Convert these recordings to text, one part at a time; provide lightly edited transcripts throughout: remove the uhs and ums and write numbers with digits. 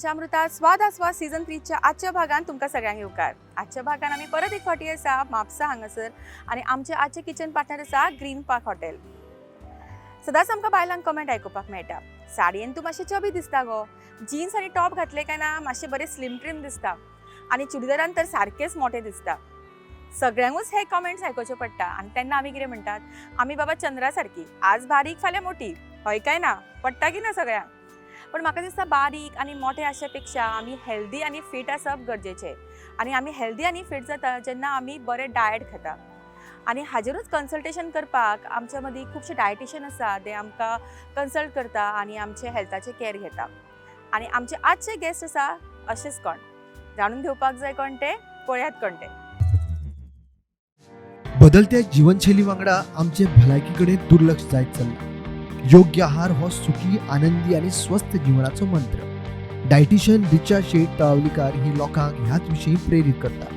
पंचामृता स्वाद आस्वाद सीझन 3च्या आजच्या भागान तुमकां सगळ्यांक येवकार. आजच्या भागान आमी परत एक फावटी आसा म्हापसा हांगासर आनी आमचे आजचे किचन पार्टनर आसा ग्रीन पार्क हॉटेल. सदांच आमकां बायलांक कमेंट आयकुपाक मेळटा, साडयेन तूं मातशें चबी दिसता गो, जिन्स आनी टॉप घातले काय ना मातशें बरें स्लिम ट्रीम दिसता आनी चुडीदारान तर सारकेंच मोटें दिसता. सगळ्यांकूच हे कमेंट्स आयकुचे पडटा आनी तेन्ना आमी कितें म्हणटात, आमी बाबा चंद्रा सारकी, आज बारीक फाल्यां मोटी, हय काय ना? पडटा की ना सगळ्यांक? पण म्हाका दिसता बारीक आनी मोठे आसच्या पेक्षा आमी हेल्दी आनी फिट आसप गरजेचें आनी आमी हेल्दी आनी फिट जाता जेन्ना आमी बरें डायट खाता. आनी हाजेरूच कन्सल्टेशन करपाक आमच्या मदीं खुबशे डायटिशियन आसा, ते आमकां कन्सल्ट करता आनी आमचे हेल्थाचे केअर घेता. आनी आमचे आजचे गेस्ट आसा अशेंच कोण जाणून घेवपाक जाय कोण ते, पळयात कोण ते. बदलत्या जीवनशैली वांगडा आमचे भलायकी कडेन दुर्लक्ष जायत चल्लां. योग्य आहार हो सुखी, आनंदी आनी स्वस्थ जिवनाचो मंत्र. डायटिशियन रिचा शेट तळावलीकार ही लोकांक ह्याच विशीं प्रेरीत करता.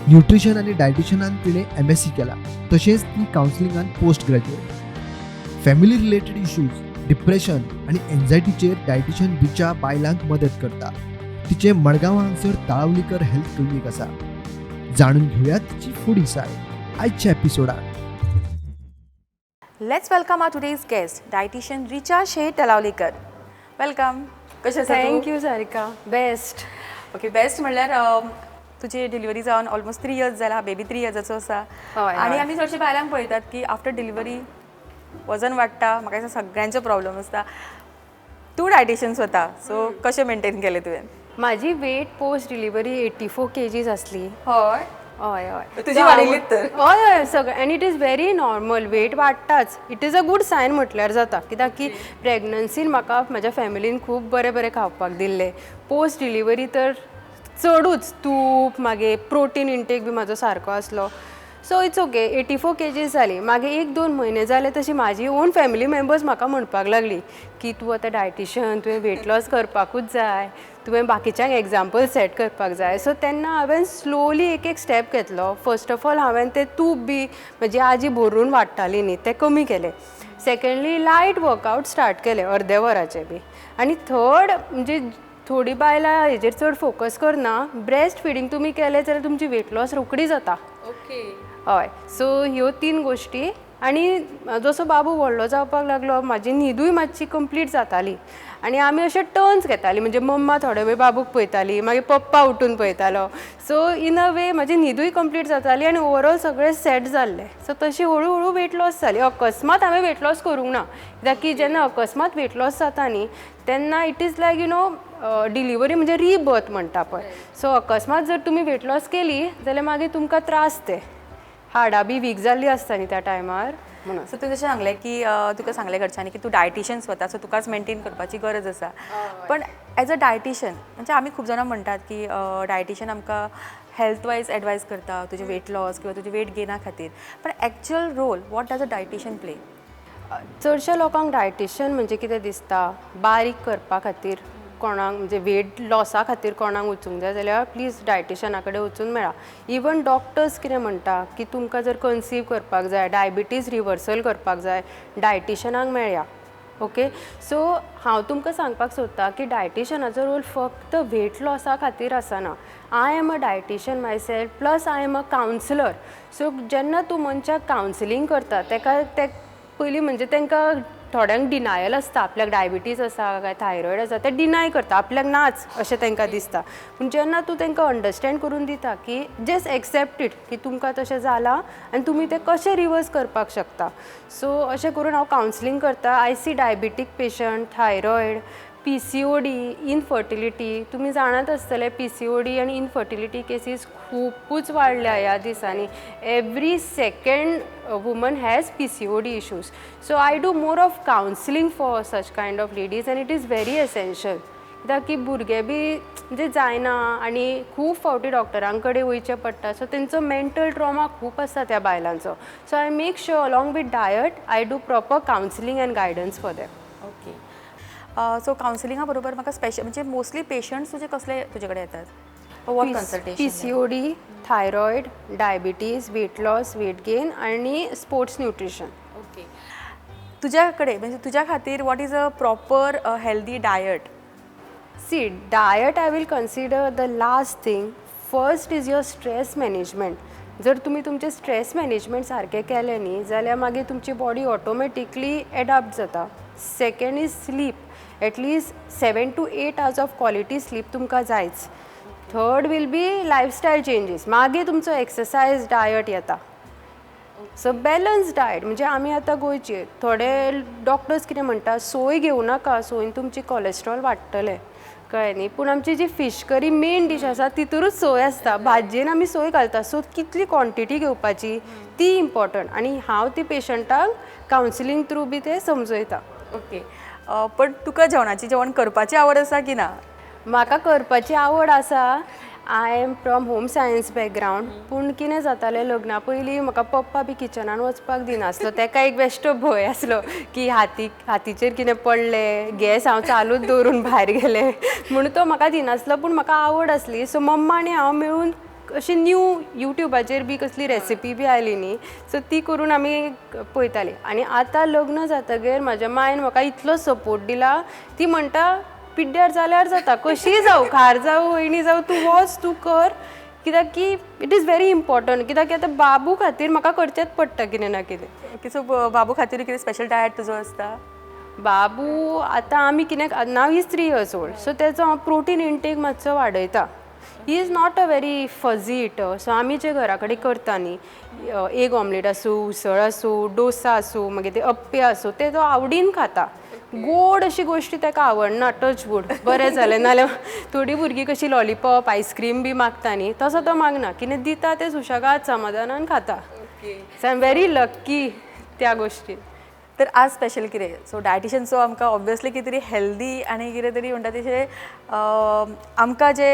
न्युट्रिशन आनी डायटिशनान तिणें एमएससी केला, तशेंच ती कावन्सिलिंगान post graduate. Family related issues, depression आनी एन्झायटीचेर डायटिशियन रिचा बायलांक मदत करता. तिचें मडगांव हांगसर तळावलीकर हेल्थ क्लिनीक आसा. जाणून घेवया तिची फुडी साय आयच्या एपिसोडात. Let's welcome our today's guest, dietitian Richa Shet Talavlikar. Welcome. कशें आसा तूं? Thank you Sarika, best. Okay, best म्हणल्यार तुजी डिलिव्हरी जावन ऑलमोस्ट 3 इयर्स जाला, बेबी 3 इयर्साचो आसा. हय, आनी हय. आमी चडशे बायलांक पळयतात की आफ्टर डिलिव्हरी वजन वाडटा. म्हाका दिसता सगळ्यांचो प्रॉब्लम आसता. तूं डायटिशियन स्वता, सो कशें मेंटेन केलें तुवें? माझी weight post delivery 84 kgs आसली. हय. हय. तुजी वाडयलीच तर. हय, सगळें, and it is very normal. Weight वाडटाच, it is a good sign म्हटल्यार जाता, कित्याक की प्रेग्नन्सीन म्हाका म्हाज्या फॅमिलीन खूब बरें बरें खावपाक दिल्लें. पोस्ट डिलिव्हरी तर चडूच तूप, मागीर प्रोटीन इंटेक बी म्हाजो सारको आसलो, so it's okay. 84 kgs जाली. मागीर एक दोन म्हयने जाले तशी म्हाजी ओन फॅमिली मेंबर्स म्हाका म्हणपाक लागली की तूं आतां डायटिशियन, तुवें वेट लॉस करपाकूच जाय, तुवें बाकीच्यांक एग्जाम्पल सेट करपाक जाय. सो तेन्ना हांवें स्लोली एक एक स्टेप घेतलो. फर्स्ट ऑफ ऑल, हांवें तें तूप बी म्हजी आजी भरून वाडटाली न्ही, तें कमी केलें. सेकंडली, लायट वर्कआउट स्टार्ट केलें, अर्दे वराचें बी. आनी थर्ड म्हणजे थोडीं बायलां हेजेर चड फोकस करना, ब्रेस्ट फिडींग तुमी केलें जाल्यार तुमची वेट लॉस रोखडी जाता. हय, सो ह्यो तीन गोश्टी. आनी जसो बाबू व्हडलो जावपाक लागलो, म्हाजी न्हिदूय मातशी कंप्लीट जाताली आनी आमी अशे टर्न्स घेताली, म्हणजे मम्मा थोडो वेळ बाबूक पळयताली, मागीर पप्पा उठून पळयतालो. सो इन अ वे म्हाजी न्हिदूय कंप्लीट जाताली आनी ओवरऑल सगळें सेट जाल्लें. सो तशी हळू हळू वेट लॉस जाली. अकस्मात हांवें वेट लॉस करूंक ना, कित्याक की जेन्ना अकस्मात वेट लॉस जाता न्ही, तेन्ना it is like delivery, म्हणजे रिबर्थ म्हणटा पळय. सो अकस्मात जर तुमी वेट लॉस केली जाल्यार मागीर तुमकां त्रास, ते हाडां बी वीक जाल्ली आसता न्ही त्या टायमार, म्हणून. सो तुवें जशें सांगलें की तुका सांगलें घरच्यांनी की तूं डायटिशियन स्वता, सो तुकाच मेंटेन करपाची गरज आसा. पण एज अ डायटिशियन, म्हणजे आमी खूब जाणां म्हणटात की डायटिशियन आमकां हेल्थ वायज एडवायज करता, तुजें वेट लॉस किंवा तुजें वेट गेना खातीर, पण actual role what does a dietitian play? चडश्या लोकांक डायटिशियन म्हणजे कितें दिसता, बारीक करपा खातीर कोणाक, म्हणजे वेट लॉसा खातीर कोणाक वचूंक जाय जाल्यार प्लीज डायटिशियना कडेन वचून मेळा. इवन डॉक्टर्स कितें म्हणटा की तुमकां जर कन्सीव करपाक जाय, डायबिटीज रिवर्सल करपाक जाय, डायटिशियनाक मेळया. ओके, सो हांव तुमकां सांगपाक सोदतां की डायटिशियनाचो रोल फक्त वेट लॉसा खातीर आसना. I am a dietitian myself, plus I am a counsellor. So जेन्ना तूं मनशाक कावन्सिलींग करता, तेका ते पयलीं म्हणजे तांकां थोड्यांक डिनायल आसता, आपल्याक डायबिटीज आसा काय थायरॉयड आसा, ते डिनाय करता, आपल्याक नाच अशें तांकां दिसता. पूण जेन्ना तूं तांकां अंडरस्टँड करून दिता की जस्ट एक्सेप्ट it की तुमकां तशें जालां आनी तुमी तें कशें रिवर्स करपाक शकता, सो अशें करून हांव कावन्सिलींग करता. I see diabetic patient, thyroid, PCOD, infertility. तुमी जाणात आसतले, पीसीओडी आनी इनफर्टिलिटी केसीस खुबूच वाडल्या ह्या दिसांनी. Every second woman has PCOD issues. So I do more of counselling for such kind of ladies and it is very essential, कित्याक की भुरगे बी म्हणजे जायना आनी खूब फावटी डॉक्टरां कडेन वयचें पडटा. सो तेंचो मेंटल ट्रॉमा खूब आसता त्या बायलांचो. So I make sure along with diet I do proper counselling and guidance for them. Okay, so कावन्सिलिंगा बरोबर म्हाका स्पेशल, म्हणजे मोस्टली पेशंट्स तुजे कसले तुजे कडेन येतात, what consultation? PCOD, thyroid, diabetes, weight loss, weight gain आनी स्पोर्ट्स न्युट्रिशन. ओके, तुज्या कडेन, म्हणजे तुज्या खातीर what is a proper healthy diet? See, diet I will consider the last thing. First is your stress management. जर तुमी तुमचें stress management सारकें केलें न्ही जाल्यार मागीर तुमची बॉडी ऑटोमॅटिकली एडाप्ट जाता. Second is sleep. At least 7 to 8 hours of quality sleep तुमकां जायच. Third will be lifestyle changes. मागीर तुमचो एक्सरसायज, डायट येता. सो बॅलन्स डायट म्हणजे आमी आतां गोंयची, थोडे डॉक्टर्स कितें म्हणटा, सोय घेवं नाका, सोयन तुमची कॉलेस्ट्रॉल वाडटलें, कळ्ळें न्ही? पूण आमची जी फीश करी मेन डीश आसा तितूरूच सोय आसता. भाजयेन आमी सोय घालता. सो कितली क्वॉन्टिटी घेवपाची ती इम्पॉर्टंट आनी हांव ती पेशंटाक कावन्सिलींग थ्रू बी ते समजयता. ओके, पण तुका जेवणाची, जेवण करपाची आवड आसा की ना? म्हाका करपाची आवड आसा. I am from home science background. पूण कितें जातालें, लग्ना पयलीं म्हाका पप्पा बी किचनान वचपाक दिनासलो. तेका एक बेश्टो भंय आसलो की हातीचेर कितें पडलें, गॅस हांव चालूच दवरून भायर गेलें म्हणून तो म्हाका दिनासलो. पूण म्हाका आवड आसली. सो मम्मा आनी हांव मेळून अशी न्यू युट्यूबाचेर बी कसली रेसिपी बी आयली न्ही, सो ती करून आमी पळयतालीं. आनी आतां लग्न जातगीर म्हाज्या मांयन म्हाका इतलो सपोर्ट दिला. ती म्हणटा, पिड्ड्यार जाल्यार जाता, कशीय जावं, खार जावं, वयणी जावं, तूं वच, तूं कर, कित्याक की it is very important. कित्याक की आतां बाबू खातीर म्हाका करचेंच पडटा कितें ना कितें. ओके, सो बाबू खातीर कितें स्पेशल डायट तुजो आसता? बाबू आतां आमी कितें, now he's 3 years old, so तेचो हांव प्रोटीन इंटेक मातसो वाडयता. He is not a very fussy eater. So आमी जे घरा कडेन करता न्ही, एग ऑमलेट आसूं, उसळ आसूं, डोसा आसूं, मागीर ते अप्पे आसूं, ते तो आवडीन खाता. गोड अशी गोश्टी ताका आवडना. टच वूड, बरें जालें. नाल्यार थोडीं भुरगीं कशीं लॉलिपॉप, आयस्क्रीम बी मागता न्ही, तसो तो मागना. कितें दिता तें सुशेगाद समाधानान खाता. So I am very lucky त्या गोश्टीन. तर आज स्पेशल कितें? सो डायटिशियनचो आमकां ऑब्वियसली कितें तरी हेल्दी आनी कितें तरी म्हणटा तशें आमकां जे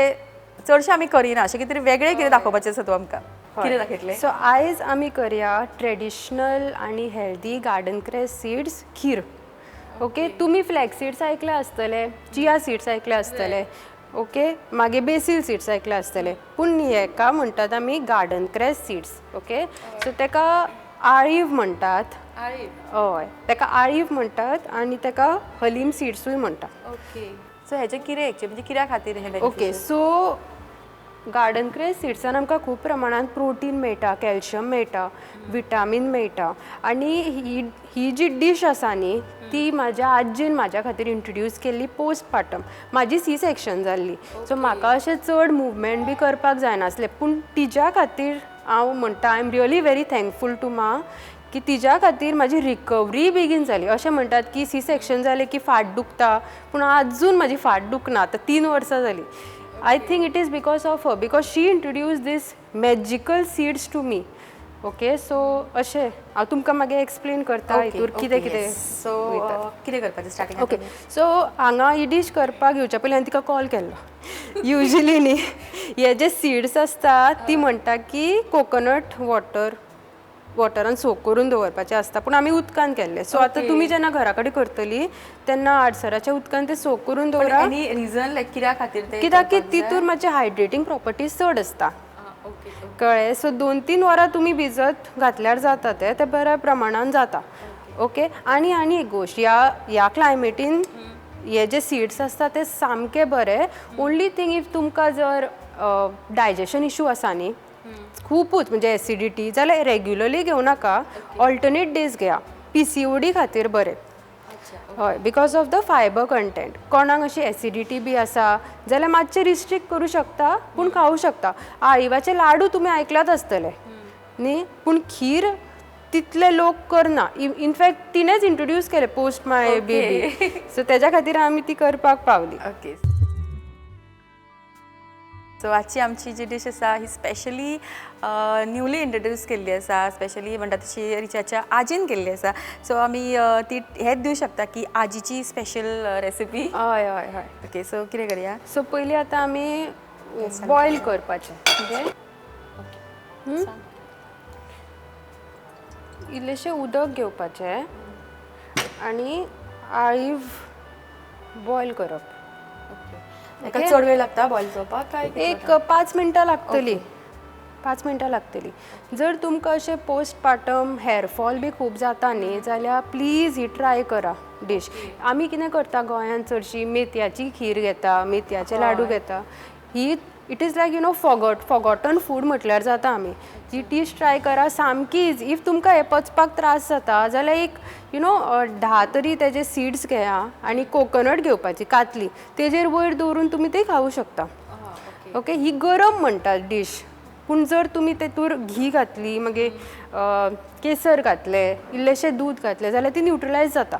चडशें आमी करिना अशें कितें तरी वेगळें कितें दाखोवपाचें आसा. तूं आमकां कितें दाखयतलें? सो आयज आमी करया ट्रेडिशनल आनी हेल्दी गार्डन क्रेस सीड्स खीर. ओके, तुमी फ्लॅक्स सीड्स आयकले आसतले, चिया सीड्स आयकले आसतले, ओके, मागीर बेसील सीड्स आयकले आसतले, पूण हेका म्हणटात आमी garden cress seeds. Okay, so तेका आळीव म्हणटात. हय, तेका आळीव म्हणटात आनी तेका हलीम सीड्सूय म्हणटात. ओके, सो हेजें कितें एक्चुअली, म्हणजे कित्या खातीर हें? ओके, सो गार्डन क्रेस सिड्सान आमकां खूब प्रमाणांत प्रोटीन मेळटा, कॅल्शियम मेळटा, विटामीन मेळटा. आनी ही ही जी डीश आसा न्ही, ती म्हाज्या आजयेन म्हाज्या खातीर इंट्रोड्यूस केल्ली पोस्ट पार्टम. म्हाजी सी सेक्शन जाल्ली, सो म्हाका अशें चड मुवमेंट बी करपाक जायनासलें. पूण तिज्या खातीर हांव म्हणटा, I am really very thankful to मा की तिज्या खातीर म्हाजी रिकवरी बेगीन जाली. अशें म्हणटात की सी सेक्शन जालें की फाट दुखता, पूण आजून म्हाजी फाट दुखना, आतां 3 वर्सां जालीं. I think it is because of her, because she introduce this magical seeds to me. Okay, so अशें हांव तुमकां मागीर एक्सप्लेन करता हितूर कितें कितें. सो कितें करपाचें स्टार्टिंग? ओके, सो हांगा ही डीश करपाक घेवच्या पयलीं हांवें तिका कॉल केल्लो. युजली न्ही हे जे सिड्स आसता, ती म्हणटा की कोकोनट वॉटरान सोक करून दवरपाचें आसता, पूण आमी उदकान केल्लें. सो आतां तुमी जेन्ना घरा कडेन करतली तेन्ना आडसराच्या उदकान ते सोक करून दवरा. एनी रिजन लायक कित्या खातीर ते? कित्याक की तितूर मातशें हायड्रेटींग प्रॉपर्टीज चड आसता, कळ्ळें? सो 2-3 वरां तुमी भिजत घातल्यार जाता, ते ते बऱ्या प्रमाणान जाता. ओके, आनी एक गोश्ट, ह्या क्लायमेटीन हे जे सिड्स आसता ते सामके बरे. ओन्ली थिंग, if तुमकां जर डायजेशन इशू आसा न्ही खुपूच, म्हणजे एसिडिटी जाल्यार रेग्युलरली घेवं नाका, ऑल्टरनेट डेज घेया. पीसीओडी खातीर बरें. हय, because of the fiber content. कोणाक अशी एसिडिटी बी आसा जाल्यार मातशें रिस्ट्रिक्ट करूं शकता, पूण खावूं शकता. आळिवाचे लाडू तुमी आयकलात आसतले न्ही, पूण खीर तितले लोक करना. इनफॅक्ट तिणेच इंट्रोड्यूस केले पोस्ट माय बेबी, सो तेज्या खातीर आमी ती करपाक पावली. ओके, सो आजची आमची जी डीश आसा ही स्पेशली न्यूली इंट्रोड्यूस केल्ली आसा. स्पेशली म्हणटा तशी रिचाच्या आजीन केल्ली आसा. सो आमी ती हेच दिवं शकता की आजीची स्पेशल रेसिपी. हय हय हय ओके, सो कितें करया? सो पयलीं आतां आमी बॉयल करपाचें. ओके, इल्लेशें उदक घेवपाचें आनी आळीव बॉयल करप. हेका चड वेळ लागता बॉयल जावपाक काय? एक 5 मिनटां लागतली. 5 मिनटां लागतली. जर तुमकां अशें पोस्टपार्टम हेअरफॉल बी खूब जाता न्ही जाल्यार प्लीज ही ट्राय करा डीश. आमी कितें करता गोंयांत, चडशी मेथयाची खीर घेता, मेथयाचे लाडू घेता. ही it is like forgotten food म्हटल्यार जाता. आमी ही डीश ट्राय करा, सामकी इजी. If तुमकां हें पचपाक त्रास जाता जाल्यार एक 10 तरी तेजे सिड्स घेया आनी कोकोनट घेवपाची कातली, तेजेर वयर दवरून तुमी ते खावूं शकता. ओके, ही गरम म्हणटात डीश, पूण जर तुमी तेतूर घी घातली, मागीर केसर घातलें, इल्लेशें दूद घातलें जाल्यार ती न्युट्रलायज जाता.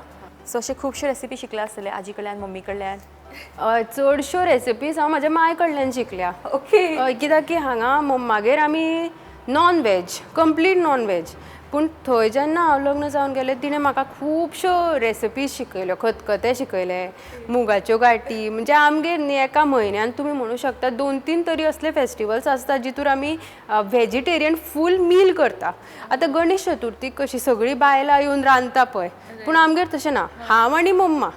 सो अशे खुबशे रेसिपी शिकला आसतले आजी कडल्यान, मम्मी कडल्यान? चडश्यो रेसिपीज हांव म्हज्या माय कडल्यान शिकल्या. कित्याक की हांगा मम्मागेर आमी non veg, complete non veg. पूण थंय जेन्ना हांव लग्न जावन गेलें, तिणें म्हाका खुबश्यो रेसिपीज शिकयल्यो. खतखतें शिकयलें, मुगाच्यो गाठी. म्हणजे आमगेर न्ही एका म्हयन्यान तुमी म्हणू शकता दोन तीन तरी असले फेस्टिवल्स आसता जितूर आमी व्हेजिटेरियन फूल मील करता. आतां गणेश चतुर्थीक कशी सगळीं बायलां येवन रांदता पळय, पूण आमगेर तशें ना, हांव आनी मम्मा,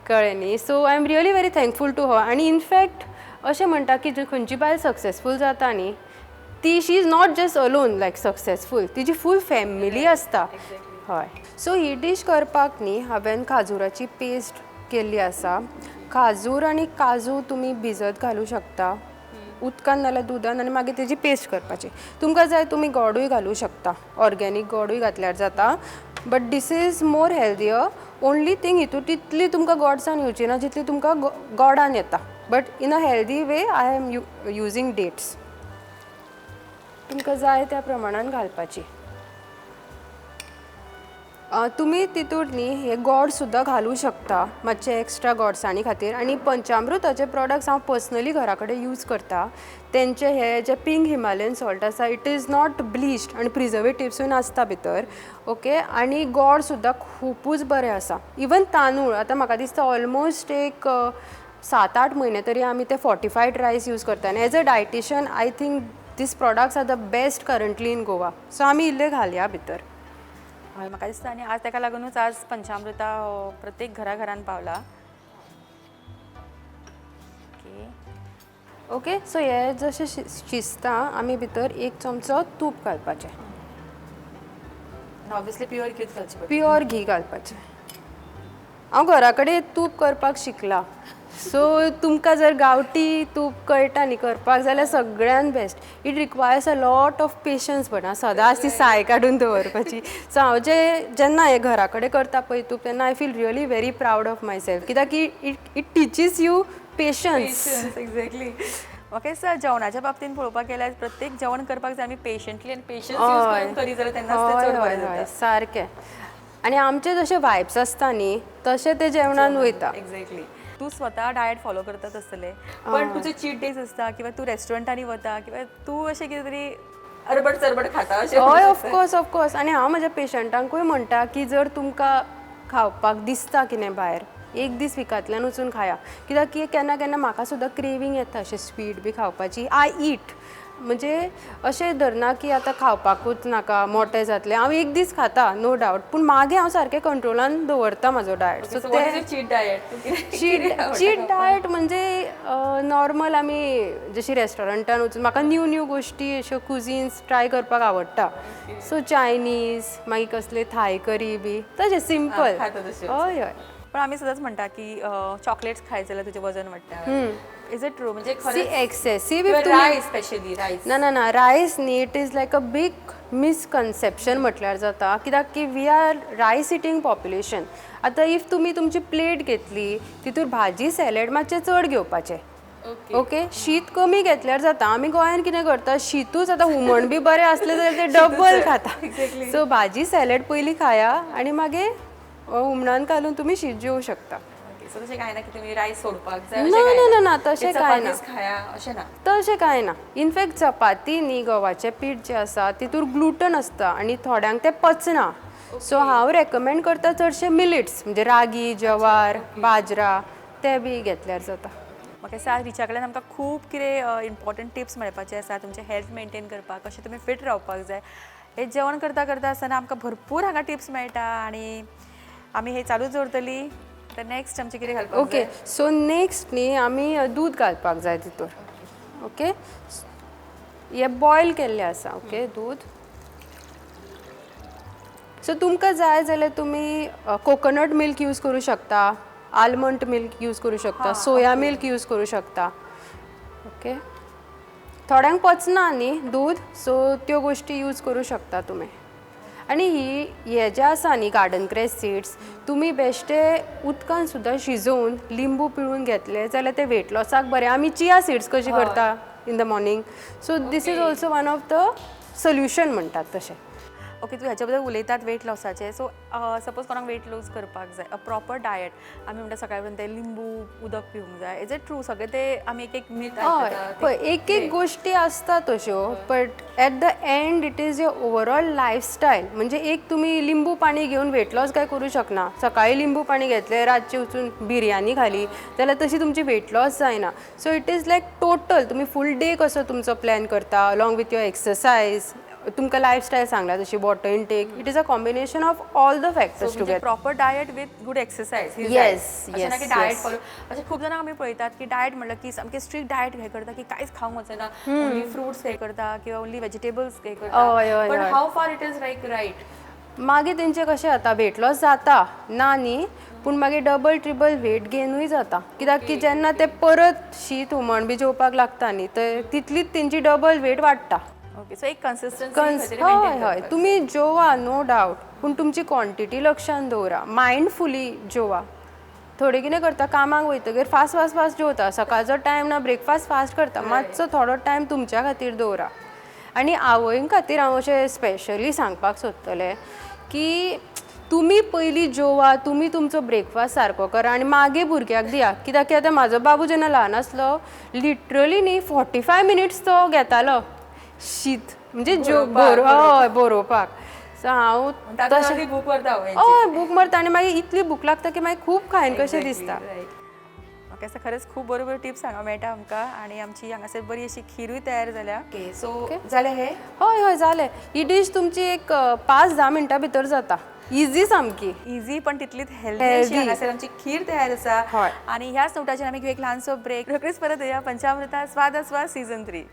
कळ्ळें न्ही? So I am really very thankful to her. आनी इनफॅक्ट अशें म्हणटा की खंयची बायल सक्सेसफूल जाता न्ही, ती she is not just alone like successful, तिजी फूल फॅमिली आसता. हय, सो ही डीश करपाक न्ही हांवें खाजुराची पेस्ट केल्ली आसा. खाजूर आनी काजू तुमी भिजत घालूं शकता उदकान नाल्यार दुदान आनी मागीर तेजी पेस्ट करपाची. तुमकां जाय तुमी गोडूय घालूं शकता, ऑर्गेनीक गोडूय घातल्यार जाता, but this is more healthier. Only thing, हितून तितली तुमकां गोडसाण येवची ना जितली तुमकां गोडान येता, but in a healthy way I am using dates. तुमकां जाय त्या प्रमाणान घालपाची. तुमी तितूर न्ही हे गोड सुद्दां घालूं शकता मातशे एक्स्ट्रा गोडसाणी खातीर. आनी पंचामृताचे प्रोडक्ट्स हांव पर्सनली घरा कडेन यूज करता. तेंचे हे जे पिंक हिमालयन सॉल्ट आसा, it is not bleached आनी प्रिजर्वेटिव्सूय नासता भितर. ओके, आनी गोड सुद्दां खुबूच बरें आसा. इवन तांदूळ आतां म्हाका दिसता ऑलमोस्ट एक 7-8 म्हयने तरी आमी ते फॉर्टिफायड रायस यूज करता आनी as a dietitian I think these products are the best currently in Goa. So आमी इल्ले घालया भितर. हय, म्हाका दिसता आनी आज ताका लागूनच आज पंचामृता हो प्रत्येक घरा घरान पावला. ओके. ओके, सो हे जशें शिजता, आमी भितर एक चमचो तूप घालपाचें. ऑब्वियसली प्युअर घीच घालचें पडटा. प्युअर घी घालपाचें. हांव घरा कडेन तूप करपाक शिकलां. सो तुमकां जर गांवठी तूप कळटा न्ही करपाक जाल्यार सगळ्यान best. It requires a lot of patience, but सदांच ती साय काडून दवरपाची. सो हांव जे जेन्ना हें घरा कडेन करता पळय तूप, तेन्ना I feel really very proud of myself, कित्याक की it teaches you patience. Exactly. म्हाका दिसता जेवणाच्या बाबतींत पळोवपाक गेल्यार प्रत्येक जेवण करपाक जाय आमी पेशंटली आनी पेशन्स यूज करून करी जाल्यार तेन्नाच तें चड बरें जाता. सारकें. आनी आमचे जशे वायब्स आसता न्ही, तशें ते जेवणान वयता. एक्झॅक्टली. तूं स्वता डायट फॉलो करतात आसतले, पण तुजे चीट डेज आसता किंवा तूं रेस्टॉरंटांनी वता किंवा तूं अशें कितें तरी अरबट चरबट खाता अशें? हय, ऑफकोर्स, ऑफकोर्स. आनी हांव म्हज्या पेशंटांकूय म्हणटा की जर तुमकां खावपाक दिसता कितें भायर, एक दीस विकांतल्यान वचून खाया. कित्याक की केन्ना केन्ना म्हाका सुद्दां क्रेवींग येता अशें स्वीट बी खावपाची. I eat, म्हणजे अशें धरना की आतां खावपाकूच नाका, मोटें जातलें. हांव एक दीस खाता, नो डावट, पूण मागीर हांव सारकें कंट्रोलान दवरता म्हाजो डायट. सो ते चीट डायट? चीट डायट म्हणजे नॉर्मल आमी जशी रेस्टॉरंटान वचून म्हाका न्यू न्यू गोश्टी, अश्यो कुजीन्स ट्राय करपाक आवडटा. सो चायनीज, मागीर कसले थाय करी बी, तशें सिंपल. खाता तशें. हय हय पण आमी सदांच म्हणटा की चॉकलेट्स खायत जाल्यार तुजें वजन वाडटा. Is it true म्हणजे? See, excessive rice, specially rice. ना ना ना, रायस न्ही, it is like a big misconception म्हटल्यार जाता, कित्याक की we are rice eating population. आतां if तुमी तुमची प्लेट घेतली, तितूर भाजी, सॅलड मातशें चड घेवपाचें, ओके? शीत कमी घेतल्यार जाता. आमी गोंयान कितें करता, शितूच आतां हुमण बी बरें आसलें जाल्यार ते डबल खाता. सो भाजी सॅलड पयलीं खाया आनी मागीर हुमणान घालून तुमी शीत जेवूं शकता. सो तशें कांय ना की तुमी रायस सोडपाक जाय? ना, ना, ना, ना, तशें कांय ना. चपातीच खाया अशें ना? तशें कांय ना. इनफॅक्ट चपाती न्ही, गव्हाचें पीठ जें आसा तितूर ग्लुटन आसता आनी थोड्यांक तें पचना. सो हांव रेकमेंड करता चडशे मिलेट्स, म्हणजे रागी, जवार, बाजरा, ते बी घेतल्यार जाता. म्हाका दिसता आज रिचा कडल्यान आमकां खूब कितें इम्पॉर्टंट टिप्स मेळपाचे आसा तुमचें हेल्थ मेंटेन करपाक, कशें तुमी फिट रावपाक जाय. हे जेवण करता करता आसतना आमकां भरपूर हांगा टिप्स मेळटा आनी आमी हे चालूच दवरतली. तर नेक्स्ट आमचें कितें घालपाक? ओके, सो नेक्स्ट न्ही आमी दूद घालपाक जाय तितूर. ओके. हे बॉयल केल्लें आसा, ओके, दूद. सो तुमकां जाय जाल्यार तुमी कोकोनट मिल्क यूज करूं शकता, आल्मंड मिल्क यूज करूं शकता, सोया मिल्क यूज करूं शकता. ओके, थोड्यांक पचना न्ही दूद, सो त्यो गोश्टी यूज करूं शकता तुमी. आनी ही हे जे आसा न्ही गार्डन क्रेस सीड्स, तुमी बेश्टे उदकान सुद्दां शिजोवन लिंबू पिळून घेतले जाल्यार ते वेट लॉसाक बरें. आमी चिया सीड्स कशी करता in the morning, so this is also one of the solution म्हणटात तशें. ओके, तूं ह्याच्या बद्दल उलयतात वेट लॉसाचे. सो सपोज कोणाक वेट लूज करपाक जाय, अ प्रॉपर डायट, आमी म्हणटा सकाळी उठून ते लिंबू उदक पिवंक जाय, is it true? सगळे ते आमी एक एक मीत हय, पळय, एक एक गोश्टी आसता तश्यो, but at the end it is your overall lifestyle. म्हणजे एक तुमी लिंबू पाणी घेवन वेट लॉस काय करूं शकना. सकाळी लिंबू पाणी घेतलें, रातचें वचून बिरयानी खाली जाल्यार तशी तुमची वेट लॉस जायना. So it is like total तुमी फूल डे कसो तुमचो प्लॅन करता अलॉंग विथ your exercise, तुमकां लायफस्टायल सांगला तशी water intake, it is a combination of all the factors together. Proper diet with good exercise. Yes, अशें ना की yes, diet yes. Follow, अशें खूब जाणां आमी पळयतात की डायट म्हणलं की सामकें स्ट्रिक्ट डायट हे करता की कांयच खावंक वचना, ओन्ली फ्रुट्स हे करता किंवा ओन्ली वेजिटेबल्स हे करता. हय, हय, पण हय. How far it is like right? मागीर तेंचें कशें जाता, वेट लॉस जाता ना न्ही, पूण मागीर डबल ट्रिबल वेट गेनूय जाता, कित्याक की जेन्ना ते परत शीत हुमण बी जेवपाक लागता न्ही, तर तितलीच तेंची डबल वेट वाडटा. ओके, सो एक कन्सिस्टन्सी. कन्स हय हय, तुमी जेवा नो डावट, पूण तुमची क्वॉन्टिटी लक्षान दवरा, मायंडफुली जेवा. थोडे कितें करता, कामाक वयतगीर फास्ट फास्ट फास्ट जेवता, सकाळचो टायम ना, ब्रेकफास्ट फास्ट करता. मातसो थोडो टायम तुमच्या खातीर दवरा. आनी आवयं खातीर हांव अशें स्पेशली सांगपाक सोदतलें की तुमी पयलीं जेवा, तुमी तुमचो ब्रेकफास्ट सारको करा आनी मागीर भुरग्याक दिया. कित्याक की आतां म्हाजो बाबू जेन्ना ल्हान आसलो, लिटरली न्ही 45 मिनिट्स तो घेतालो शीत म्हणजे जो हय बरोवपाक. सो हांव तशें भूक वरता. हय, भूक मरता आनी मागीर इतली भूक लागता की मागीर खूब खायन कशें दिसता. ओके, असं खरंच खूब बरोबर टिप्स हांगा मेळटा आमकां आनी आमची हांगासर बरी अशी खीरूय तयार जाल्या. ओके, सो जालें हे? हय हय, जालें. ही डीश तुमची एक 5-10 मिनटां भितर जाता, इजी सामकी. इजी पण तितलीच हेल्दी अशी Healthy. हांगासर आमची खीर तयार आसा. हय. आनी ह्याच नोटाचेर आमी घेवया एक ल्हानसो ब्रेक. रोखडीच परत येया पंचामृता स्वाद आस्वाद सीझन 3.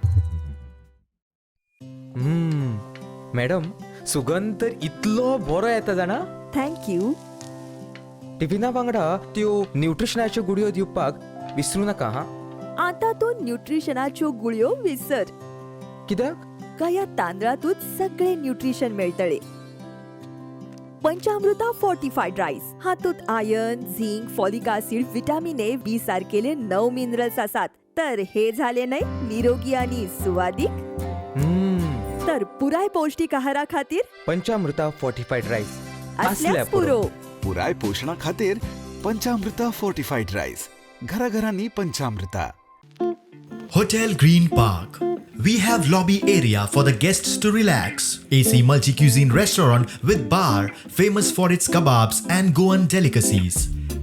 मॅडम, सुगंध तर इतलो बरो येता जाणा. Thank you. टिफिना वांगडा त्यो न्युट्रिशनाच्यो गुळयो दिवपाक विसरू नाका हा. आता तूं न्युट्रिशनाच्यो गुळयो विसर. कित्याक? ह्या तांदळातूच सगळे न्युट्रिशन मेळटले. पंचामृता फोर्टिफायड रायस हातूंत iron, zinc, folic acid, vitamin A, B सारकेले 9 minerals आसात. तर हे झाले न्हय निरोगी आणि सुवादीक. तर पुराय पौष्टिक आहारा खातीर पंचामृता फोर्टिफायड रायस असल्याच पुरो. पुराय पोशणा खातीर पंचामृता फोर्टिफायड रायस, घराघरांनी पंचामृता. Hotel Green Park. We have lobby area for the guests to relax. AC multi-cuisine restaurant with bar famous for its kebabs and Goan delicacies.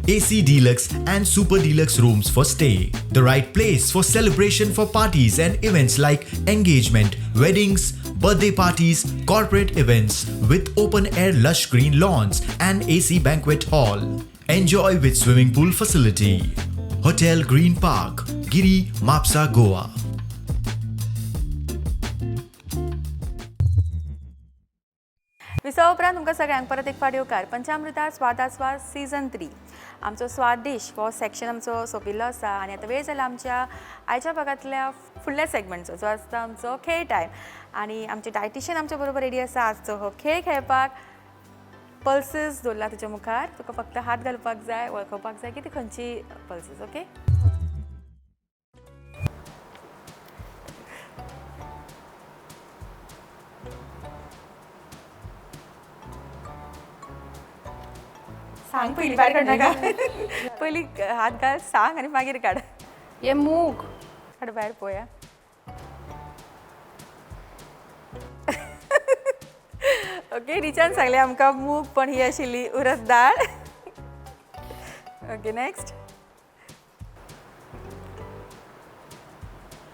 AC Deluxe and Super Deluxe rooms for stay. The right place for celebration for parties and events like engagement, weddings, birthday parties, corporate events with open air lush green lawns and AC banquet hall. Enjoy with swimming pool facility. Hotel Green Park, Giri, Mapsa, Goa. विसवा उपरांत तुमकां सगळ्यांक परत एक फावट येवकार. पंचामृता स्वादास्वाद season 3 आमचो स्वाद dish हो सेक्शन आमचो सोंपिल्लो आसा आनी आतां वेळ जाला आमच्या आयच्या भागांतल्या फुडल्या सेगमेंटचो, जो आसता आमचो खेळ टायम. आनी आमचे डायटिशियन आमच्या बरोबर रेडी आसा आजचो हो खेळ खेळपाक. पल्सीस दवरला तुज्या मुखार, तुका फक्त हात घालपाक जाय, वळखपाक जाय की ती खंयची पल्सीस. ओके, सांग पयलीं, भायर काडनाका, पयलीं हात घाल, सांग आनी मागीर काड. हे मूग. काड भायर पळोवया. ओके, रिचान सांगलें आमकां मूग, पण ही आशिल्ली उरद दाळ. Okay, next.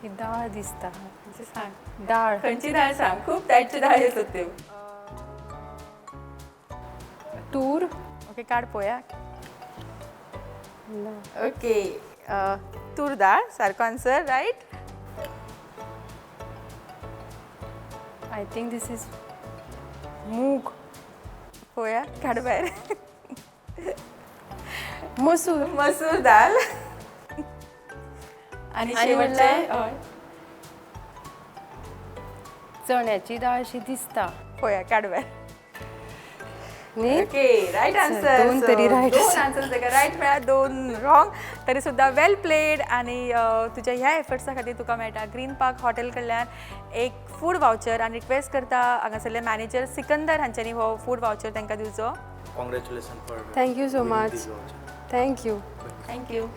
ही दाळ दिसता. सांग. दाळ. खंयची दाळ सांग, खूब टायपच्यो दाळी आसात त्यो. तूर. ओके, काड पळोवया. ओके, तूर दाळ सारको answer right. I think this is मूग. पळोवया, काड भायर. मसूर. मसूर दाल. आणि आणि शेवटचे म्हणल्यार? हय. चण्याची दाळ अशी दिसता. पळोवया, काड भायर. न्ही? Okay, right answer. दोन तरी right दोन आसा. आन्सर ताका रायट मेळ्ळा, दोन रॉंग, तरी सुद्दां वेल प्लेड. आनी तुज्या ह्या एफर्ट्सा खातीर तुका मेळटा ग्रीन पार्क हॉटेल कडल्यान एक फूड वावचर. आनी रिक्वेस्ट करता हांगासरले मॅनेजर सिकंदर हांच्यांनी हो फूड वावचर तांकां दिवचो. Congratulations for Thank you so winning much. this voucher. Thank you. Thank you.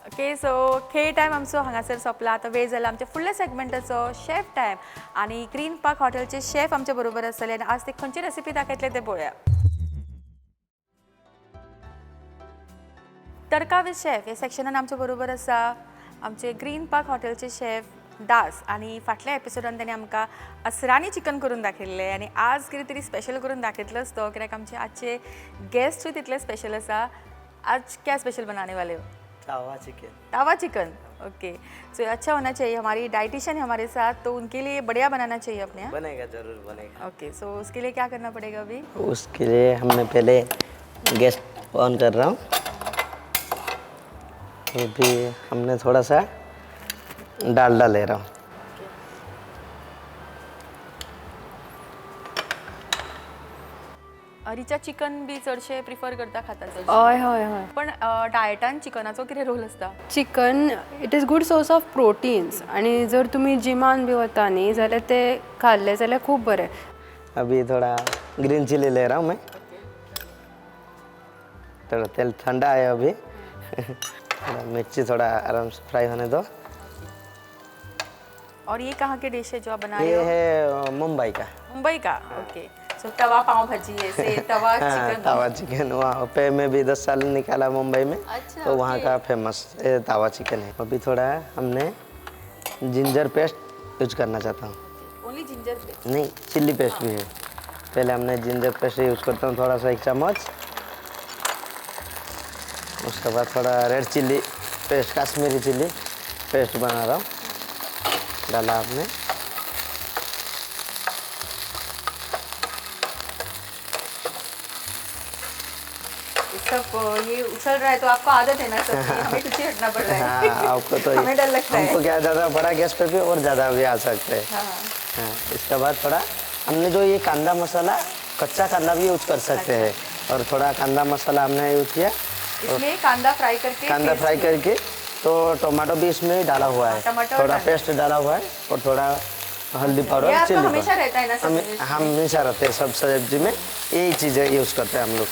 Okay, so खेळ टायम आमचो हांगासर सोंपला. आतां वेळ जाला आमच्या फुडल्या सेगमेंटाचो, शेफ टायम. आनी ग्रीन पार्क हॉटेलचे शेफ आमच्या बरोबर आसतले आनी आज ते खंयची रेसिपी दाखयतले ते पळोवया. तडका विथ शेफ ह्या सेक्शनान आमच्या बरोबर आसा आमचे ग्रीन पार्क हॉटेलचे शेफ दास. आनी फाटल्या एपिसोडान ताणें आमकां असरानी चिकन करून दाखयल्लें आनी आज कितें तरी स्पेशल करून दाखयतलोच तो, कित्याक आमचे आजचे गेस्टूय तितले स्पेशल आसा. आज क्या स्पेशल बनाने वाले हो? Tawa chicken. Tawa chicken, okay. So अच्छा होना चाहिए, हमारी डाइटिशियन है हमारे साथ, तो उनके लिए बढ़िया बनाना चाहिए अपने यहाँ. बनेगा, जरूर बनेगा. ओके, सो उसके लिए क्या करना पड़ेगा अभी? उसके लिए हमने पहले गैस ऑन कर रहा हूँ. अभी हमने थोड़ा सा डालडा ले रहा हूँ. रिचा, चिकन बी चडशे प्रिफर करता खाता चडशे? हय हय हय. पण डायटान चिकनाचो कितें रोल आसता? Chicken, it is good source of proteins आणि जर तुमी जिमान बी वता न्ही जाल्यार ते खाल्ले जाल्यार खूब बरें. अभी थोड़ा ग्रीन चिली ले रहा हूँ मैं. थोड़ा तेल ठंडा है अभी. थोड़ा मिर्ची थोड़ा आराम से फ्राई होने दो. और ये कहाँ की डिश है जो आप बना रहे ये हो? है मुंबई का. मुंबई का, ओके. सो तवा पाव भाजी, ऐसे तवा हाँ, चिकन. तावा चिकन वहाँ पे मैं भी 10 साल निकाला मुंबई में. अच्छा, तो वहाँ ओके. का फेमस तावा चिकन है. अभी थोड़ा हमने जिंजर पेस्ट यूज करना चाहता हूँ. Only ginger paste? नहीं, चिल्ली पेस्ट भी है. पहले हमने जिंजर पेस्ट यूज करता हूँ, थोड़ा सा 1 चम्मच. उसके बाद थोड़ा red chilli paste, Kashmiri chilli paste बना रहा हूँ. डाला आपने. सब ये उछल रहा है तो आपको आदत है ना सब की, हमें पीछे हटना पड़ रहा है. हाँ, आपको तो हमें डर लगता है. हमको क्या, ज़्यादा बड़ा गैस पे भी और ज़्यादा भी आ सकते हैं. हाँ, इसके बाद थोड़ा हमने जो ये कांदा मसाला, कच्चा कांदा भी यूज कर सकते हैं और थोड़ा कांदा मसाला हमने यूज किया. इसमें कांदा फ्राई करके कांदा पेस्ट फ्राई किया. करके, तो टमाटो भी इसमें डाला हुआ है. टमाटर और थोड़ा कांदा. पेस्ट डाला हुआ है और थोड़ा हल्दी ये पाउडर, आपका चिल्ली हमेशा पाउडर. रहता है ना सब हम में? हमेशा रहते हैं, सब सब्जी में यही चीज़ें यूज़ करते हैं हम लोग.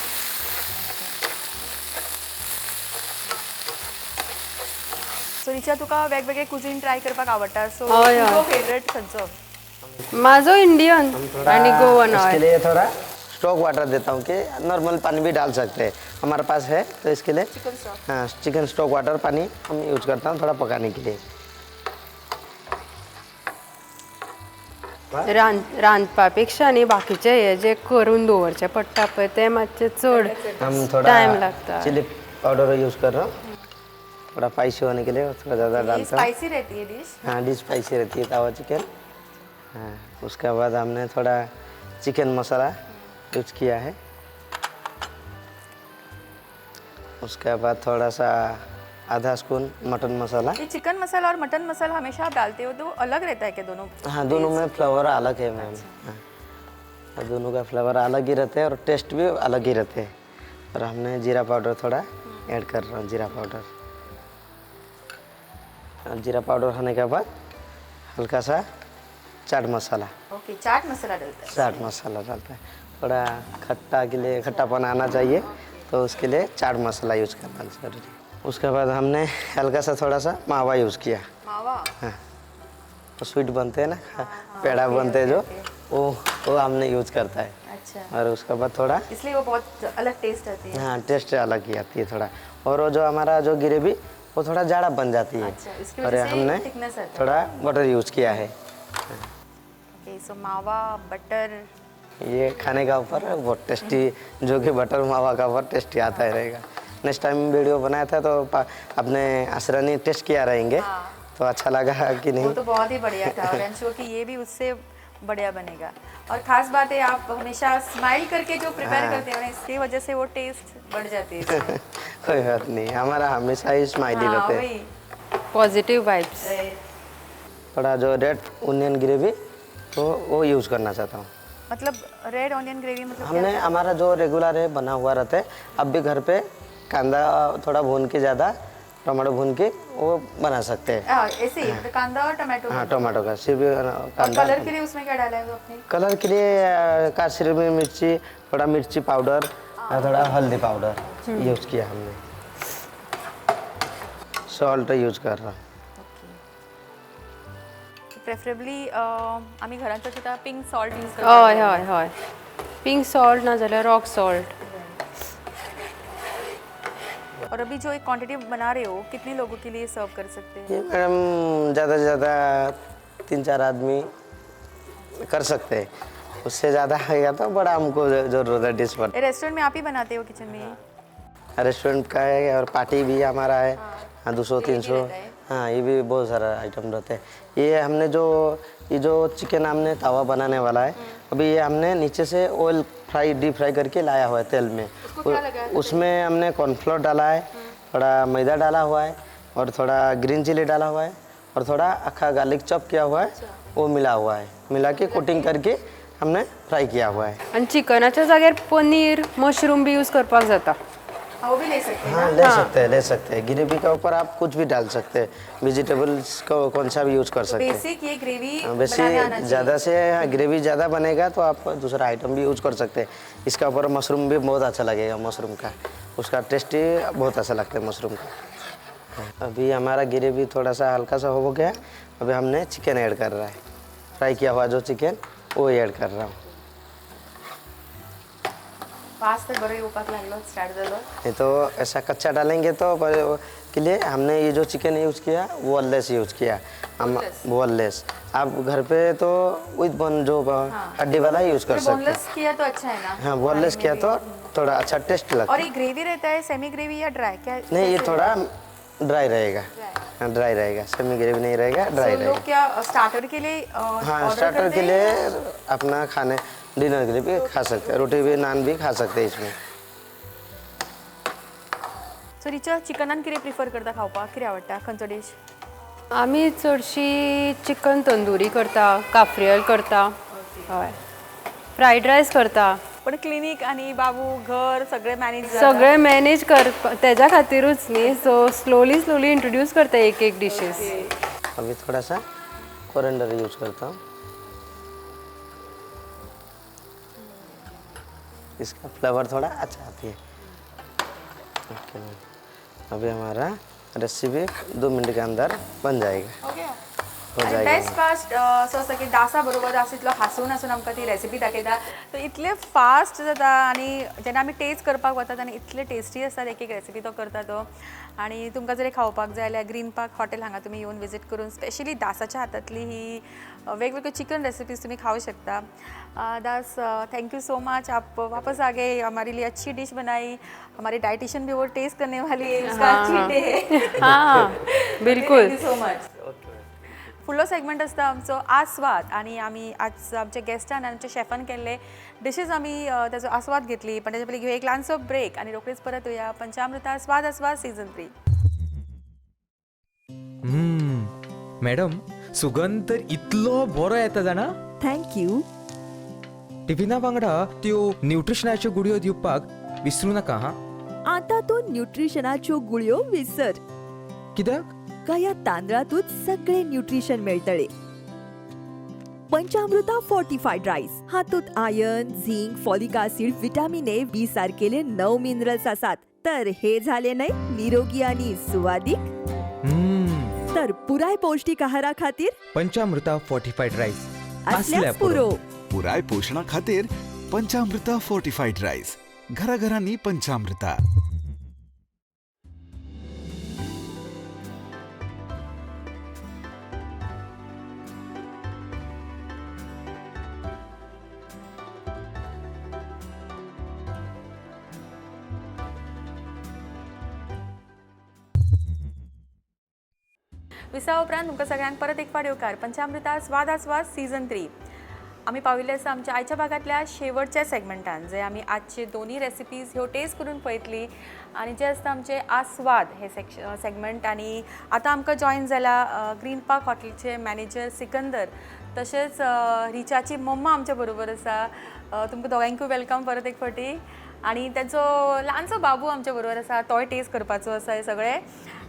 सो रिचा, तुका वेगवेगळे कुझीन ट्राय करपाक आवडटा, सो हय, हय. तुजो फेवरेट खंयचो? म्हाजो इंडियन थोड़ा आणि गोवन. इसके हय. लिए थोड़ा स्टॉक वाटर देता हूँ कि नॉर्मल पानी भी डाल सकते हैं, हमारे पास है तो इसके लिए. Chicken stock. हाँ, चिकन स्टॉक वाटर पानी हम यूज करता हूँ थोड़ा पकाने के लिए. रांदपा पेक्षा न्ही बाकीचे हे जे करून दवरचें पडटा पळय तें मातशें चड हम थोड़ा टायम लागता. चिली पाउडर यूज कर रहा हूँ, थोड़ा स्पाइसी होने के लिए थोड़ा ज़्यादा ये डालता हूँ. स्पाइसी रहती है डिश? हाँ, डिश स्पाइसी रहती है तावा चिकन. हाँ, उसके बाद हमने थोड़ा चिकन मसाला यूज किया है. उसके बाद थोड़ा सा आधा स्पून मटन मसाला. ये चिकन मसाला और मटन मसाला हमेशा आप डालते हो तो अलग रहता है क्या दोनों? हाँ, दोनों में फ्लेवर अलग है मैम. हाँ, और दोनों का फ्लेवर अलग ही रहते हैं और टेस्ट भी अलग ही रहते हैं. और हमने जीरा पाउडर थोड़ा ऐड कर रहा हूँ, जीरा पाउडर. और जीरा पाउडर होने के बाद हल्का सा चाट मसाला. ओके, चाट मसाला डलता है? चाट मसाला डालता है थोड़ा खट्टा के लिए. खट्टापन आना चाहिए तो उसके लिए चाट मसाला यूज़ करना ज़रूरी है. उसके बाद हमने हल्का सा थोड़ा सा मावा यूज़ किया. मावा? हाँ, वो स्वीट बनते हैं ना, पेड़ा बनते हैं जो, वो हमने यूज़ करता है. और उसके बाद थोड़ा इसलिए वो बहुत अलग टेस्ट आती है. हाँ, टेस्ट अलग ही आती है थोड़ा. और वो जो हमारा जो ग्रेवी, वो थोड़ा जाड़ा बन जाती है. अच्छा, इसकी और वजह से हमने thickness आता है. थोड़ा बटर यूज़ किया है. ओके, सो मावा, बटर. ये खाने का ऊपर बहुत टेस्टी, जो कि बटर मावा का बहुत टेस्टी आता है रहेगा. नेक्स्ट टाइम वीडियो बनाया था तो अपने असरानी टेस्ट किया रहेंगे तो अच्छा लगा कि नहीं? वो तो बहुत ही बढ़िया था और I am sure कि ये भी उससे बढ़िया बनेगा। और ख़ास बात है, आप हमेशा स्माइल करके जो प्रिपेयर हाँ। करते हो ना, इसकी वजह से वो टेस्ट बढ़ जाती है। कोई बात नहीं, हमारा हमेशा ही स्माइल ही हाँ, रहते हैं। वही। Positive vibes. थोड़ा जो रेड ओनियन ग्रेवी तो वो यूज़ करना चाहता हूँ। मतलब रेड ऑनियन ग्रेवी मतलब हमने हमारा जो रेगुलर है बना हुआ रहता है, अब भी घर पे कांदा थोड़ा भून के, ज़्यादा टमाटो भून के वो बना सकते हैं। ऐसे ही, मतलब कांदा और टमाटो। हाँ, टमाटो का सिर्फ और कांदा। कलर के लिए उसमें क्या डाला है आपने? कलर के लिए कश्मीरी में मिर्ची, थोड़ा मिर्ची पाउडर, थोड़ा हल्दी पाउडर यूज़ किया हमने। सॉल्ट यूज़ कर रहा हूँ। प्रेफरेबली आमी घरांत सुद्दां पिंक सॉल्ट यूज करतात। हय हय हय, पिंक सॉल्ट ना जाल्यार रॉक सॉल्ट। और अभी जो एक क्वांटिटी बना रहे हो, कितने लोगों के लिए सर्व कर सकते हैं? ये मैडम ज़्यादा से ज़्यादा 3-4 आदमी कर सकते हैं, उससे ज़्यादा आएगा तो बड़ा हमको जरूरत है डिश पर। रेस्टोरेंट में आप ही बनाते हो किचन में? रेस्टोरेंट का है और पार्टी भी हमारा है। हाँ, 200-300। हाँ, ये भी बहुत सारा आइटम रहते हैं। ये हमने जो ये जो चिकन हमने तवा बनाने वाला है, अभी ये हमने नीचे से ऑयल फ्राई डीप फ्राई करके लाया हुआ है तेल में। उसमें हमने कॉर्नफ्लोर डाला है, थोड़ा मैदा डाला हुआ है और थोड़ा ग्रीन चिली डाला हुआ है और थोड़ा अखा गार्लिक चॉप किया हुआ है, वो मिला हुआ है। मिला के कोटिंग करके हमने फ्राई किया हुआ है। आनी चिकनाच्या जाग्यार पनीर मशरूम बी यूज करपाक जाता। हाँ, वो भी ले सकते हैं। हाँ, ले सकते हैं, ले सकते हैं। ग्रेवी के ऊपर आप कुछ भी डाल सकते हैं, वेजिटेबल्स को कौन सा भी यूज कर सकते हैं। बेसिक ये ग्रेवी हाँ, वैसे बनाने आना चाहिए। ज़्यादा से ग्रेवी ज़्यादा बनेगा तो आप दूसरा आइटम भी यूज कर सकते हैं। इसका ऊपर मशरूम भी बहुत अच्छा लगेगा, मशरूम का उसका टेस्ट ही बहुत अच्छा लगता है मशरूम का। हाँ, अभी हमारा ग्रेवी थोड़ा सा हल्का सा हो गया। अभी हमने चिकन ऐड कर रहा है, फ्राई किया हुआ जो चिकन वो ऐड कर रहा हूँ। वास तर बरो येवपाक लागलो, स्टार्ट जालो। नहीं तो ऐसा कच्चा डालेंगे तो के लिए हमने ये जो चिकन यूज़ किया बोनलेस यूज़ किया हम, बोनलेस। आप घर पे तो विद बोन जो हड्डी वाला यूज़ कर सकते हैं। बोनलेस किया तो अच्छा है ना? हाँ, बोनलेस किया तो थोड़ा अच्छा टेस्ट लगता और है। ये ग्रेवी रहता है सेमी ग्रेवी या ड्राई? क्या नहीं, ये थोड़ा ड्राई रहेगा। हाँ, ड्राई रहेगा, सेमी ग्रेवी नहीं रहेगा, ड्राई रहेगा। लोग क्या स्टार्टर के लिए हाँ, स्टार्टर के लिए अपना खाने डिनर के लिए भी खा सकते हैं, रोटी भी नान भी खा सकते हैं इसमें। सो रिचा, चिकनान कितें प्रिफर करता खावपाक, कितें आवडटा, खंयचो डीश? आमी चडशी चिकन तंदुरी करता, काफ्रियल करता, हय, फ्रायड रायस करता। पण क्लिनीक आनी बाबू घर सगळें मॅनेज सगळें मॅनेज कर तेज्या खातीरूच न्ही, सो स्लोली स्लोली इंट्रोड्यूस करता एक एक डिशीज। अभी थोड़ा सा कोरिएंडर यूज करता हूँ, इसका फ्लेवर थोड़ा अच्छा आती है। ओके, अभी हमारा रेसिपी 2 मिनट के अंदर बन जाएगा। हो जाएगा। बेस्ट फास्ट असो आसा की दासा बरोबर दास इतलो हांसून हांसून आमकां ती रेसिपी दाखयता, तो इतले फास्ट जाता आनी जेन्ना आमी टेस्ट करपाक वतात आनी इतले टेस्टी आसतात एक एक रेसिपी तो करता तो। आनी तुमकां जर खावपाक जाय जाल्यार ग्रीन पार्क हॉटेल हांगा तुमी येवन विजीट करून स्पेशली दासाच्या हातांतली ही वेगवेगळ्यो चिकन रेसिपीज तुमी खावंक शकता। दास, thank you so much, आप वापस आ गए, हमारे लिए अच्छी डिश बनाई, हमारी डाइटिशियन भी वो टेस्ट करने वाली है, उसका अच्छी डे है। हाँ, बिलकुल। Thank you so much. फुडलो सेगमेंट आसता आमचो आस्वाद आनी आमी आज आमच्या गेस्टान आनी आमच्या शेफान केल्ले डिशीज आमी ताजो आस्वाद घेतली। पण ताच्या पयलीं घेवया एक ल्हानसो ब्रेक आनी रोखडीच परत येवया पंचामृता स्वाद आस्वाद सीजन 3। मॅडम, सुगंध तर इतलो बरो येता जाणा। Thank you. टिफिना वांगडा त्यो न्यूट्रिशनाच्यो गुळयो दिवपाक विसरू नाका। हा, आतां तूं न्यूट्रिशनाच्यो गुळयो विसर। कित्याक? ह्या तांदळातूच सगळे न्यूट्रिशन मेळटले। पंचामृता फोर्टिफायड रायस हातूंत iron, zinc, folic acid, vitamin A, B सारकेले 9 minerals आसात। तर हे झाले न्हय निरोगी आनी सुवादीक। तर पुराय पौष्टिक आहारा खातीर पंचामृता फोर्टिफायड रायस असल्याच पुरो। पुराय पोषणा खातीर पंचामृता फोर्टिफायड रायस, घराघरांनी पंचामृता। विसा उपरांत तुमकां सगळ्यांक परत एक फावट येवकार पंचामृता स्वाद आस्वाद सीजन 3। आमी पाविल्ले आसा आमच्या आयच्या भागांतल्या शेवटच्या सेगमेंटान, जे आमी आजचे दोनूय रेसिपीज ह्यो टेस्ट करून पळयतली आनी जे आसता आमचे आस्वाद हे सेगमेंट. आनी आतां आमकां जॉयन जाला ग्रीन पार्क हॉटेलचे मॅनेजर सिकंदर, तशेंच रिचाची मम्मा आमच्या बरोबर आसा. तुमकां दोगांकूय welcome परत एक फावटी. आनी तांचो ल्हानसो बाबू आमच्या बरोबर आसा, तोय टेस्ट करपाचो आसा हे सगळें.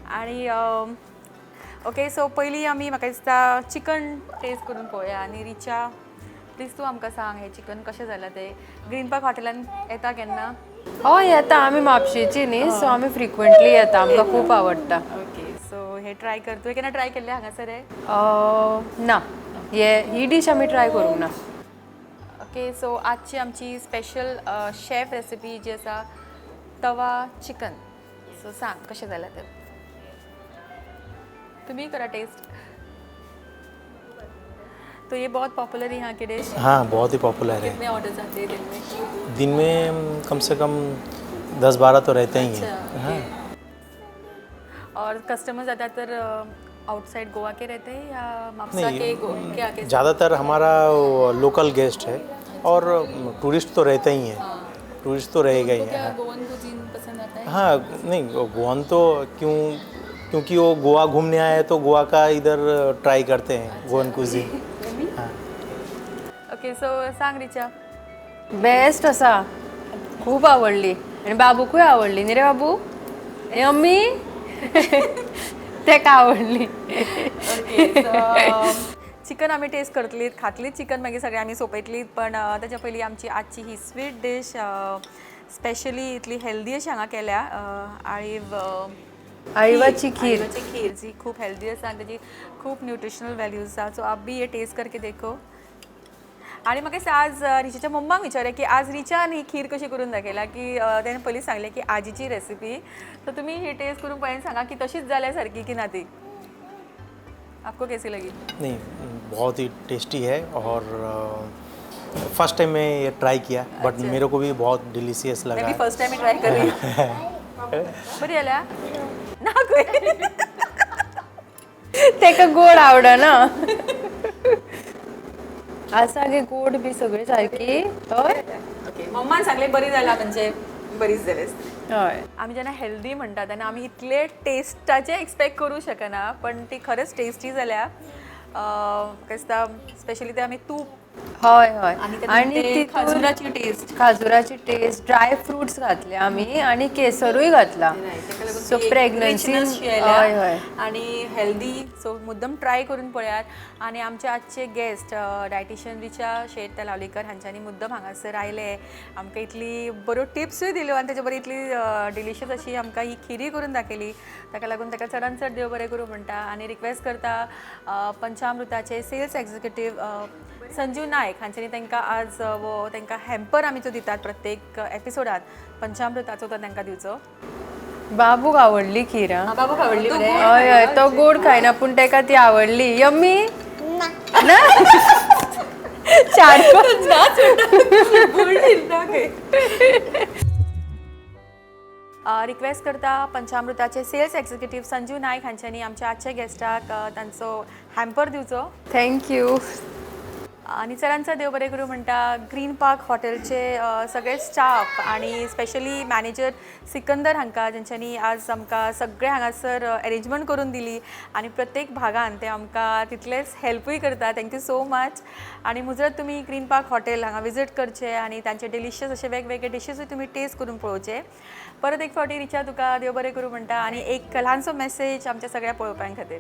आनी ओके, सो पयलीं आमी म्हाका दिसता चिकन टेस्ट करून पळोवया. आनी रिचा, प्लीज तूं आमकां सांग हें चिकन कशें जालां तें. ग्रीन पार्क हॉटेलान येता केन्ना? हय येता, आमी म्हापशेची न्ही, सो आमी फ्रिक्वंटली येता, आमकां खूब आवडटा. ओके, सो हे ट्राय कर. तुवें केन्ना ट्राय केल्लें हांगासर हें? ना, ही डीश आमी ट्राय करूंक ना. ओके, सो आजची आमची स्पेशल शेफ रेसिपी जी आसा तवा चिकन. सो सांग कशें जालां तें, तुम्ही करा टेस्ट. तो ये बहुत पॉपुलर है यहाँ की डिश. हाँ, बहुत ही पॉपुलर है. कितने ऑर्डर्स आते हैं दिन में? दिन में कम से कम 10-12 तो रहते ही हैं. हाँ. और कस्टमर ज़्यादातर आउटसाइड गोवा के रहते हैं या म्हापसा के? क्या के? ज़्यादातर हमारा लोकल गेस्ट है और टूरिस्ट तो रहते ही हैं. टूरिस्ट तो रहेगा ही है. गोवन कुजीन पसंद आता है? हाँ, नहीं गोवन तो क्यों, क्योंकि वो गोवा घूमने आए तो गोवा का इधर ट्राई करते हैं गोवन कुजीन. हाँ. ओके, सो सांग रिचा. बेस्ट आसा, खूब आवडली आनी बाबूकूय आवडली न्ही रे बाबू? यम्मी, तेका आवडली. चिकन आमी टेस्ट करतली, खातली चिकन, मागीर सगळें आमी सोंपयतली. पण ताच्या पयलीं आमची आजची ही स्वीट डीश स्पेशली इतली हेल्दी अशी हांगा केल्या, आळीव आळीवाची खीर. आळीवाची खीर जी खूब हेल्दी आसा आनी ताजी खूब न्यूट्रिशनल वॅल्यूज आसा. सो आप बी ये टेस्ट करके देखो. आनी म्हाका दिसता आज रिचाच्या मम्माक विचारया की आज रिचान ही खीर कशी करून दाखयला, की तेणें पयलीं सांगलें की आजीची रेसिपी. सो तुमी ही टेस्ट करून पळयन सांगा की तशीच जाल्या सारकी की ना ती. आपको कैसी लगी? नहीं, बहुत ही टेस्टी है और फर्स्ट टाइम मैं ये ट्राई किया, बट मेरे को भी बहुत डिलीशियस मैं लगा. भी फर्स्ट टाइम ही ट्राई कर रही हूँ. बरी जाल्या ना खंय? तेका गोड आवडना आसा गे, गोड बी सगळी सारकी. हय. ओके, मम्मान सांगलें बरी जाला म्हणजे बरीच जाली आसतली. हय. आमी जेन्ना हेल्दी म्हणटा तेन्ना आमी इतले टेस्टाचे एक्सपेक्ट करूं शकना, पण ती खरेंच टेस्टी जाल्या. म्हाका दिसता स्पेशली ते आमी तूप हय हय. आनी आनी ते खाजुराची टेस्ट, खाजुराची टेस्ट, ड्राय फ्रुट्स घातले आमी आनी केसरूय घातला, सो प्रेग्नन्सी. हय हय. आणि हेल्दी. सो मुद्दम ट्राय करून पळयात. आनी आमचे आजचे गेस्ट डायटिशियन रिचा शेट तलावलीकर हांच्यांनी मुद्दम हांगासर आयले, आमकां इतली बऱ्यो टिप्सूय दिल्यो आनी ताचे बरोबर इतली डिलिशियस अशी आमकां ही खिरी करून दाखयली. ताका लागून ताका चडान चड देव बरें करूं म्हणटा आनी रिक्वेस्ट करता पंचामृताचे सेल्स एक्झिक्युटीव संजीव नायक हांच्यांनी तांकां आज वो तांकां हॅम्पर आमी जो दितात प्रत्येक एपिसोडात पंचामृताचो, तो तांकां दिवचो. बाबूक आवडली खीर. बाबूक आवडली? हय हय, तो गोड खायना पूण ताका ती आवडली. यम्मी ना? 4-5. रिक्वेस्ट करता पंचामृताचे सेल्स एक्झिक्युटीव संजीव नायक हांच्यांनी आमच्या आजच्या गेस्टाक तांचो हॅम्पर दिवचो. Thank you. आनी चडान चड देव बरें करूं म्हणटा ग्रीन पार्क हॉटेलचे सगळे स्टाफ आनी स्पेशली मॅनेजर सिकंदर हांकां, जेंच्यांनी आज आमकां सगळें हांगासर एरेंजमेंट करून दिली आनी प्रत्येक भागान ते आमकां तितलेच हेल्पूय करता. Thank you so much. आनी मुजरत तुमी ग्रीन पार्क हॉटेल हांगा विजीट करचे आनी तांचे डिलिशियस अशे वेगवेगळे डिशीसूय तुमी टेस्ट करून पळोवचे. परत एक फावटी रिचा तुका देव बरें करूं म्हणटा आनी एक ल्हानसो मेसेज आमच्या सगळ्या पळोवप्यां खातीर.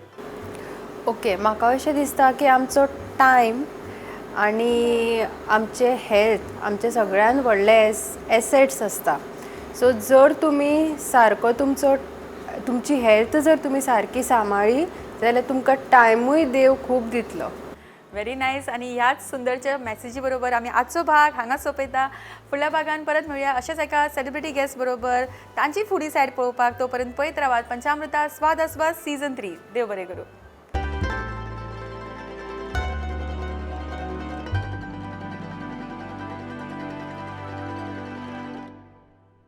ओके, म्हाका अशें दिसता की आमचो टायम आनी आमचें हेल्थ आमचे सगळ्यान व्हडले एसेट्स आसता. सो जर तुमी सारको तुमचो तुमची हेल्थ जर तुमी सारकी सांबाळ्ळी जाल्यार तुमकां टायमूय देव खूब दितलो. Very nice. आनी ह्याच सुंदरच्या मॅसेजी बरोबर आमी आजचो भाग हांगा सोंपयता. फुडल्या भागान परत मेळुया अशेंच एका सेलिब्रिटी गेस्ट बरोबर तांची फुडी सायड पळोवपाक. तो पर्यंत पळयत रावात पंचामृता स्वाद आस्वाद सीझन 3. देव बरें करूं.